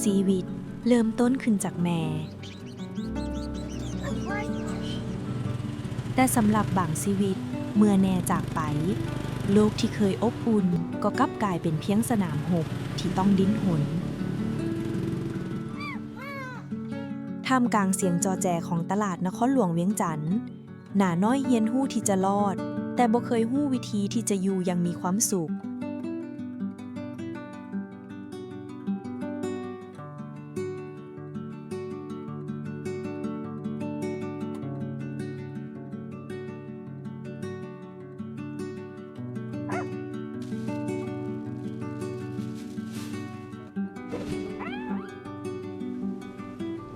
ຊີວິດເລີ່ມຕົ້ນຂຶ້ນຈາກແມ່. ແຕ່ສຳລັບບາງຊີວິດ, ເມື່ອແມ່ຈາກໄປ, ໂລກທີ່ເຄີຍອົບອຸ່ນກໍກັບກາຍເປັນພຽງສະໜາມຮົບທີ່ຕ້ອງດີ້ນຮົນ. ທ່າມກາງສຽງຈໍ່ແຈຂອງຕະຫຼາດນະຄອນຫຼວງວຽງຈັນ, ໜານ້ອຍຮຽນຮູ້ທີ່ຈະລອດ, ແຕ່ບໍ່ເຄີຍຮູ້ວິທີທີ່ຈະຢູ່ຢ່າງມີຄວາມສຸກ.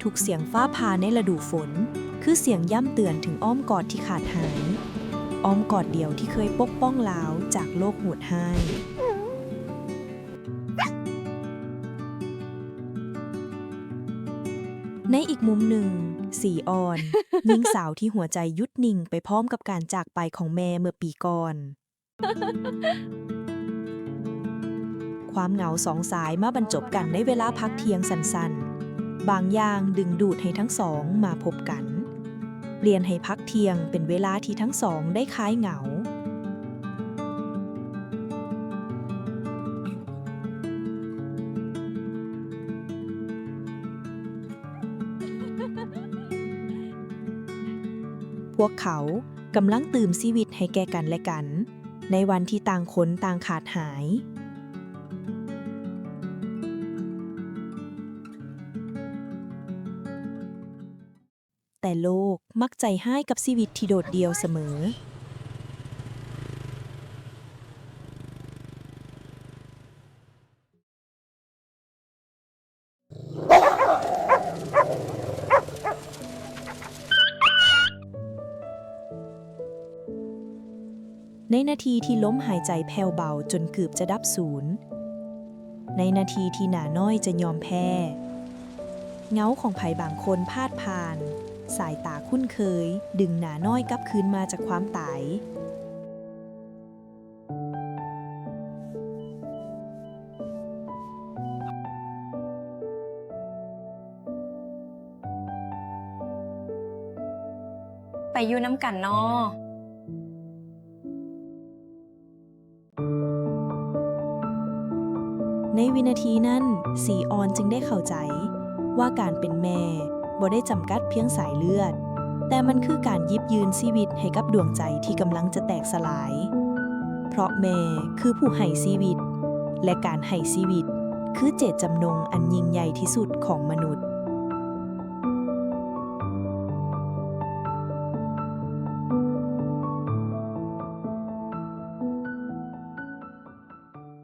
ທຸກສຽງຟ້າຜ່າໃນລະດູຝົນ ຄືສຽງຢ້ຳເຕືອນເຖິງອ້ອມກອດທີ່ຂາດຫາຍ, ອ້ອມກອດດຽວທີ່ເຄີຍປົກປ້ອງລາວຈາກໂລກໂຫດຮ້າຍ. ໃນອີກມຸມໜຶ່ງ, ສີອອນ, ຍິງສາວທີ່ຫົວໃຈຢຸດນິ່ງໄປພ້ອມກັບການຈາກໄປຂອງແມ່ເມື່ອປີກ່ອນ. ຄວາມເຫງົາສອງສາຍມາບັນຈົບກັນໃນເວລາພັກທ່ຽງສັ້ນໆ. ບາງຢ່າງດຶງດູດໃຫ້ທັງສອງມາພົບກັນ, ປ່ຽນໃຫ້ພັກທ່ຽງເປັນເວລາທີ່ທັງສອງໄດ້ຄາຍເຫງົາ. ພວກເຂົາກຳລັງຕື່ມຊີວິດໃຫ້ແກ່ກັນແລະກັນ ໃນວັນທີ່ຕ່າງຄົນຕ່າງຂາດຫາຍ. ແຕ່ໂລກມັກໃຈຮ້າຍກັບຊີວິດທີ່ໂດດດ່ຽວສະເໝີ. ໃນນາທີທີ່ລົມຫາຍໃຈແຜ່ວເບົາຈົນເກືອບຈະດັບສູນ, ໃນນາທີທີ່ໜານ້ອຍຈະຍອມແພ້, ເງົາຂອງໃຜບາງຄົນພາດຜ່ານ, ສາຍຕາຄຸ້ນເຄີຍດຶງໜານ້ອຍກັບຄືນມາຈາກຄວາມຕາຍ. ໄປຢູ່ນຳກັນນໍ. ໃນວິນາທີນັ້ນ, ສີອອນຈຶ່ງໄດ້ເຂົ້າໃຈວ່າການເປັນແມ່ບໍ່ໄດ້ຈຳກັດພຽງສາຍເລືອດ, ແຕ່ມັນຄືການຢິບຢືນຊີວິດໃຫ້ກັບດວງໃຈທີ່ກຳລັງຈະແຕກສະຫຼາຍ. ເພາະແມ່ຄືຜູ້ໃຫ້ຊີວິດ, ແລະ ການໃຫ້ຊີວິດຄືເຈດຈຳນົງອັນຍິ່ງໃຫຍ່ທີ່ສຸດຂອງມະນຸດ.